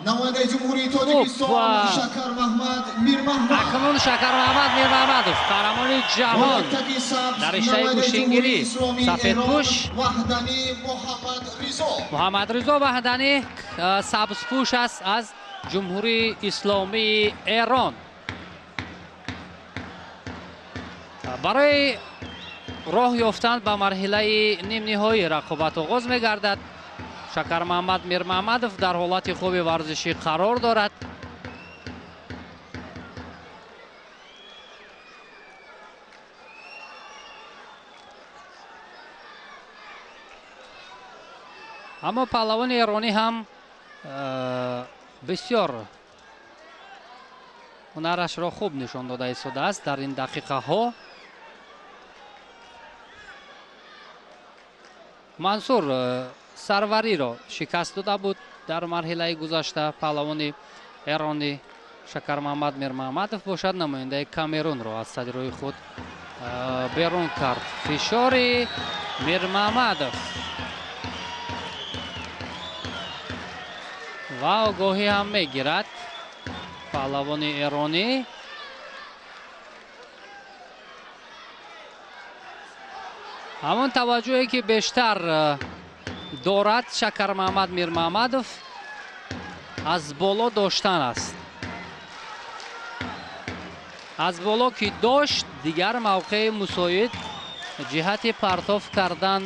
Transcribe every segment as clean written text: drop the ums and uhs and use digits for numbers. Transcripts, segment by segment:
Намояндаи Ҷумҳурии Тоҷикистон Шакармаҳмад Мирмаҳмад. Акнун Шакармаҳмад Мирмаҳмадов, қаҳрамони ҷаҳон дар риштаи гӯштингирӣ, сафедпӯш. Ваҳданӣ Муҳаммадризо. Муҳаммадризо Ваҳданӣ сабзпӯш аст аз Ҷумҳурии Исломии Эрон. Барои роҳ ёфтан ба марҳилаи нимниҳоӣ рақобат оғоз мегардад. Шакармаҳмад Мирмаҳмадов дар ҳолати хуби варзишӣ қарор дорад. Аммо паҳлавони эронӣ ҳам бисёр ҳунарашро хуб нишон дода истодааст дар ин дақиқаҳо. Мансур Сарвариро шикаст дода буд дар марҳилаи гузашта. Паҳлавони эронӣ Шакармаҳмад Мирмаҳмадов бошад, намояндаи Камерунро аз сади рӯи худ берун кард. Фишори Мирмаҳмадов ва огоҳӣ ҳам мегирад паҳлавони эронӣ. Ҳамон таваҷҷӯҳе ки бештар дорад Шакармаҳмад Мирмаҳмадов аз боло доштан аст. Аз боло ки дошт, дигар мавқеи мусоид ҷиҳати партоф кардан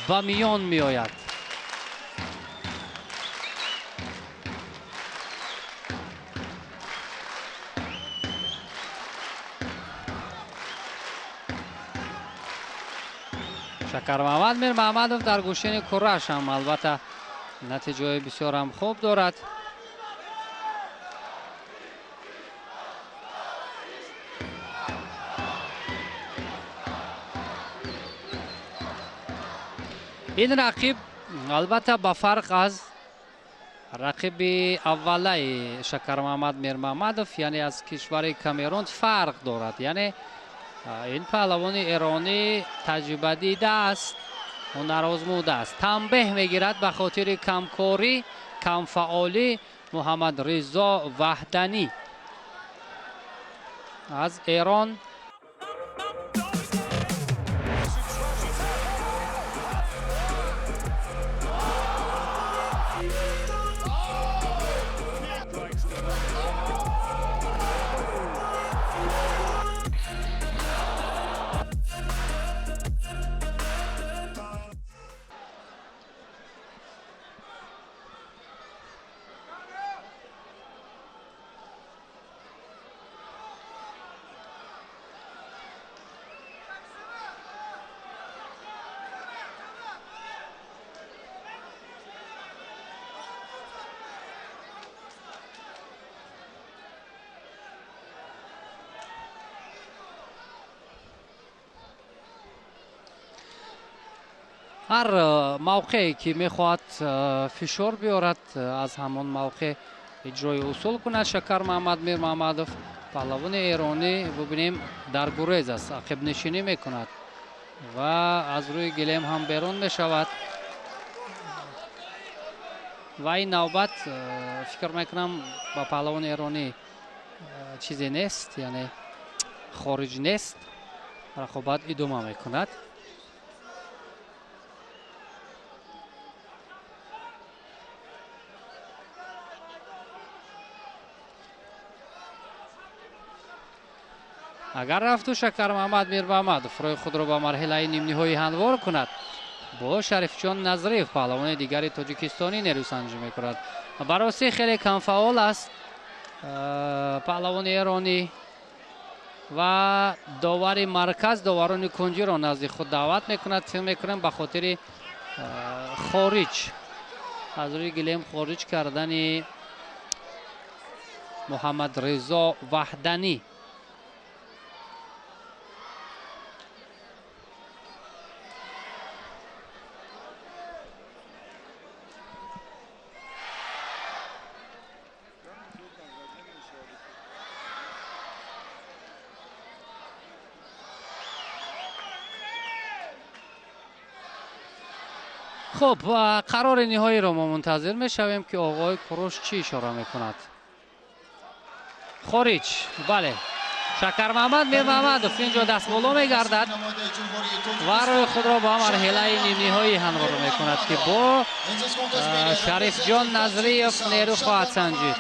ба миён меояд. Шакармаҳмад Мирмаҳмадов дар гӯштини кураш ҳам албатта натиҷаҳои бисёрам хуб дорад. Ин рақиб албатта ба фарқ аз рақиби аввалаи Шакармаҳмад Мирмаҳмадов, яъне аз кишвари Камерун, фарқ дорад. Яъне ин паҳлавони эронӣ таҷрибадида аст, ҳунарозмуда аст. Танбеҳ мегирад ба хотири камкорӣ, камфаъолӣ Муҳаммадризо Ваҳданӣ аз Эрон. Ҳар мавқее ки мехоҳад фишор биёрад, аз ҳамон мавқеъ иҷрои усул кунад Шакармаҳмад Мирмаҳмадов. Паҳлавони эронӣ бубинем дар гурез аст, ақибнишинӣ мекунад ва аз рӯи гилем ҳам берун мешавад. Ва ин навбат фикр мекунам ба паҳлавони эронӣ чизе нест, яъне хориҷ нест, рақобат идома мекунад. Агар рафту Шакармаҳмад Мирмаҳмадов роҳи худро ба марҳилаи нимниҳоӣ ҳамвор кунад, бо Шарифҷон Назриев, паҳлавони дигари тоҷикистонӣ, нерӯсанҷӣ мекунад. Баросӣ хеле камфаъол аст паҳлавони эронӣ ва довари марказ доварони кунҷиро назди худ даъват мекунад. Фикр мекунем ба хотири хориҷ аз рӯи гилем хориҷ кардани Муҳаммадризо Ваҳданӣ. Хуб, қарори ниҳоиро мо мунтазир мешавем, ки оғои Куруш чӣ ишора мекунад. Хориҷ, бале, Шакармаҳмад Мирмаҳмадов инҷо дастболо мегардад ва роҳи худро ба марҳилаи нимниҳоӣ ҳамвор мекунад, ки бо Шарифҷон Назриев нерӯ хоҳад санҷид.